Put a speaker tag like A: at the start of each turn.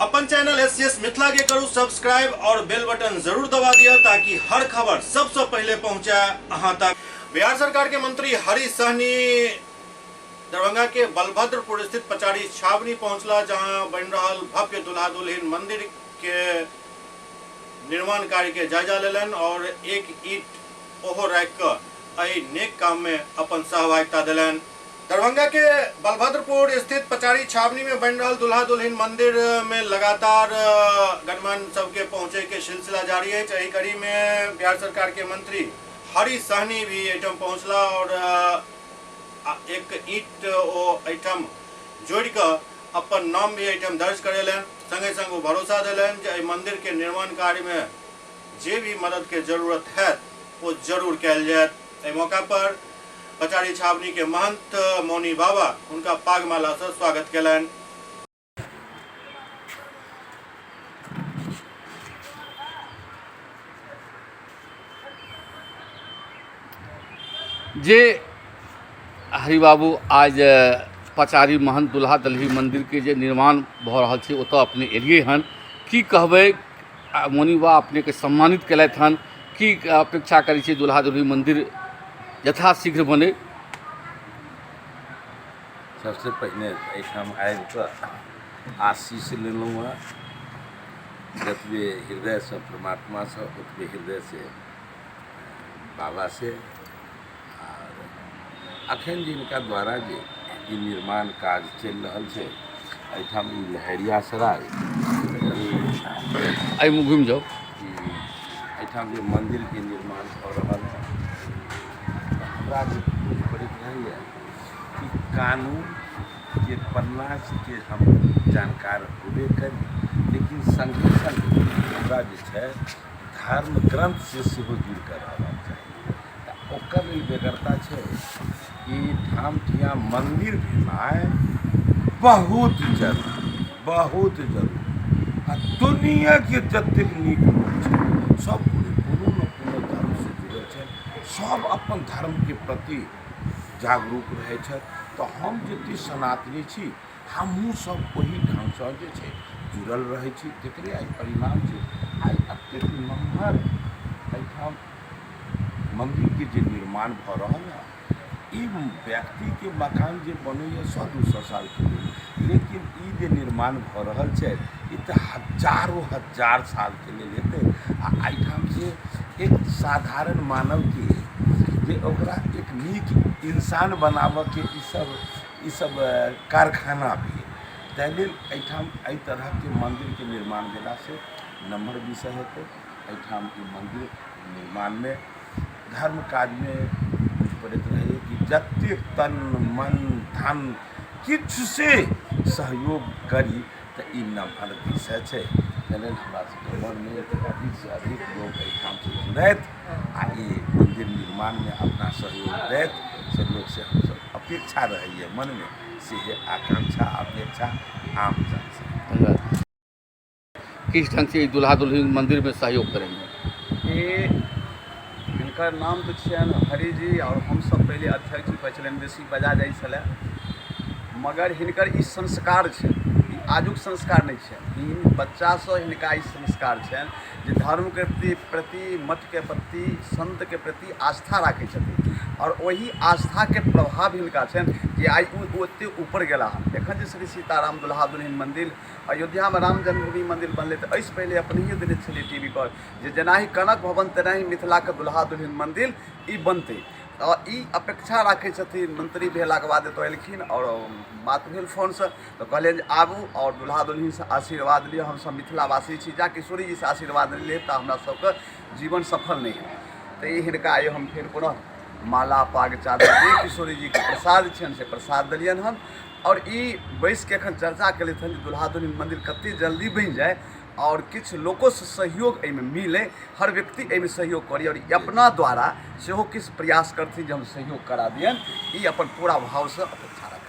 A: अपन channel S S Mithila के करू सब्सक्राइब और बेल बटन जरूर दबा दिया ताकि हर खबर सबसे पहले पहुंचे अहां तक। बिहार सरकार के मंत्री हरि सहनी दरभंगा के बलभद्रपुर स्थित पचारी छावनी पहुंचला, जहां बन रहा भव्य दुल्हा दुल्हिन मंदिर के निर्माण कार्य के जायजा लेलन और एक ईंट ओहो राखि कऽ एहि नेक काम में अपन सहभागिता देलनि। दरभंगा के बलभद्रपुर स्थित पचारी छावनी में बन रहा दुल्हा दुल्हिन मंदिर में लगातार गणमान्य सबके पहुंचे के सिलसिला जारी है। एही कड़ी में बिहार सरकार के मंत्री हरि सहनी भी एहिठाम पहुंचला और एक ईंट ओ एहिठाम जोड़ि कऽ अपन नाम भी एहिठाम दर्ज करेलनि। संगे संग ओ भरोसा देलनि जे एहि मंदिर के निर्माण कार्य में जे भी मदद के जरूरत हैत ओ जरूर कयल जायत। एहि मौका पर पचारी छावनी के महंत मौनी बाबा हुनका पागमाला से स्वागत केलनि।
B: जे हरिबाबू आज पचारी महंत दुल्हा दलही मंदिरके जे निर्माण भऽ रहल छै ओतऽ अपने एलियै हन, की कहबै? मौनी बाबा अपनेके सम्मानित केलथि हन, की अपेक्षा करै छियै दुल्हा दुल्ही मन्दिर यथाशीघ्र बनै?
C: सबसे पहिने एहिठाम आबि कऽ आशीष लेलहुँ हँ। जतबे हृदयसँ परमात्मासँ ओतबे हृदयसँ बाबासँ। आर अखन जिनका द्वारा जे ई निर्माण काज चलि रहल छै एहिठाम, ई लहेरियासराय,
B: एहिमे घुमि जाउ,
C: एहिठाम जे मन्दिरके निर्माण भऽ रहल है, तऽ हमरा जे बुझि पड़ैत रहैए कि कानूनके पन्नाके हम जानकार होबे करी, लेकिन सङ्गे सङ्ग हमरा जे छै धर्म ग्रन्थसँ सेहो जुड़ि कऽ रहबाक चाही। तऽ ओकर लेल बेगरता छै कि ठाम ठिया मन्दिर भेनाइ बहुत जरूरी, बहुत जरूरी। आ दुनिआँके जतेक नीक लोक छै सब कोनो ने कोनो धर्मसँ जुड़ल छै, सब अपन धर्मके प्रति जागरूक रहै छथि। तऽ हम जतेक सनातनी छी, हमहूँ सब ओहि ढङ्गसँ जे छै जुड़ल रहै छी। तकरे आइ परिणाम छै, आइ एतेक नम्हर एहिठाम मन्दिरके जे निर्माण भऽ रहल हँ। ई व्यक्तिके मकान जे बनैए 100-200 सालके लेल, लेकिन ई जे निर्माण भऽ रहल छै ई तऽ हजारो हजार सालके लेल हेतै। आ एहिठामसँ एक साधारण मानवके जे ओकरा एक नीक इंसान बनाबऽके ईसब कारखाना भेल। ताहि लेल एहिठाम एहि तरहके मन्दिरके निर्माण भेलासँ नम्हर विषय हेतै। एहिठाम ई मन्दिर निर्माणमे धर्म काजमे बुझि पड़ैत रहैए कि जतेक तन मन धन किछुसँ सहयोग करी तऽ ई नम्हर विषय छै। ताहि लेल हमरा सबके मनमे अधिकसँ अधिक लोक एहिठामसँ जुड़थि आ ई मन्दिर निर्माणमे अपना सहयोग दैथ, से लोकसँ हमसब अपेक्षा रहैए मनमे, से आकांक्षा अपेक्षा आम जनसँ।
B: धन्यवाद। किस ढंग से दुल्हा दुल्हिन मंदिर में सहयोग करेंगे?
D: ई हिनकर नाम तऽ छियनि हरिजी, आओर हमसभ पहिले अध्यक्ष जी कहै छलनि, बेसी बजा जाइ छलए, मगर हिनकर ई संस्कार छै। ई आजुक संस्कार नहि छै, ई बच्चासँ हिनका ई संस्कार छनि जे धर्मके प्रति, मठके प्रति, सन्तके प्रति आस्था राखै छथिन, आओर ओहि आस्थाके प्रभाव हिनका छनि जे आइ ओ ओतेक ऊपर गेला हन। एखन जे श्री सीताराम दुल्हा दुल्हिन मन्दिर, अयोध्यामे राम जन्मभूमि मन्दिर बनलै, तऽ एहिसँ पहिले अपनहिए देने छलियै टी वी पर जे जेनाहि कनक भवन तेनाही मिथिलाके दुल्हा दुल्हिन मन्दिर ई बनतै। तऽ ई अपेक्षा राखै छथिन। मन्त्री भेलाके बाद एतऽ एलखिन आओर बात भेल फोनसँ, तऽ कहलियनि जे आबू आओर दुल्हा दुल्हिनसँ आशीर्वाद लिअ। हमसभ मिथिलावासी छी, जा किशोरीजीसँ आशीर्वाद नहि लेब तऽ हमरा सभके जीवन सफल नहि हैत। तऽ ई हिनका आइ हम फेर पुनः माला पाग चादर जे किशोरीजीके प्रसाद छनि से प्रसाद देलियनि हन। आओर ई बैसिके एखन चर्चा केलथि हन जे दुल्हा दुल्हिन मन्दिर कतेक जल्दी बनि जाय आओर किछु लोकोसँ सहयोग एहिमे मिलै, हर व्यक्ति एहिमे सहयोग करी, आओर ई अपना द्वारा सेहो किछु प्रयास करथिन जे हम सहयोग करा दियनि। ई अपन पूरा भावसँ अपेक्षा राखै।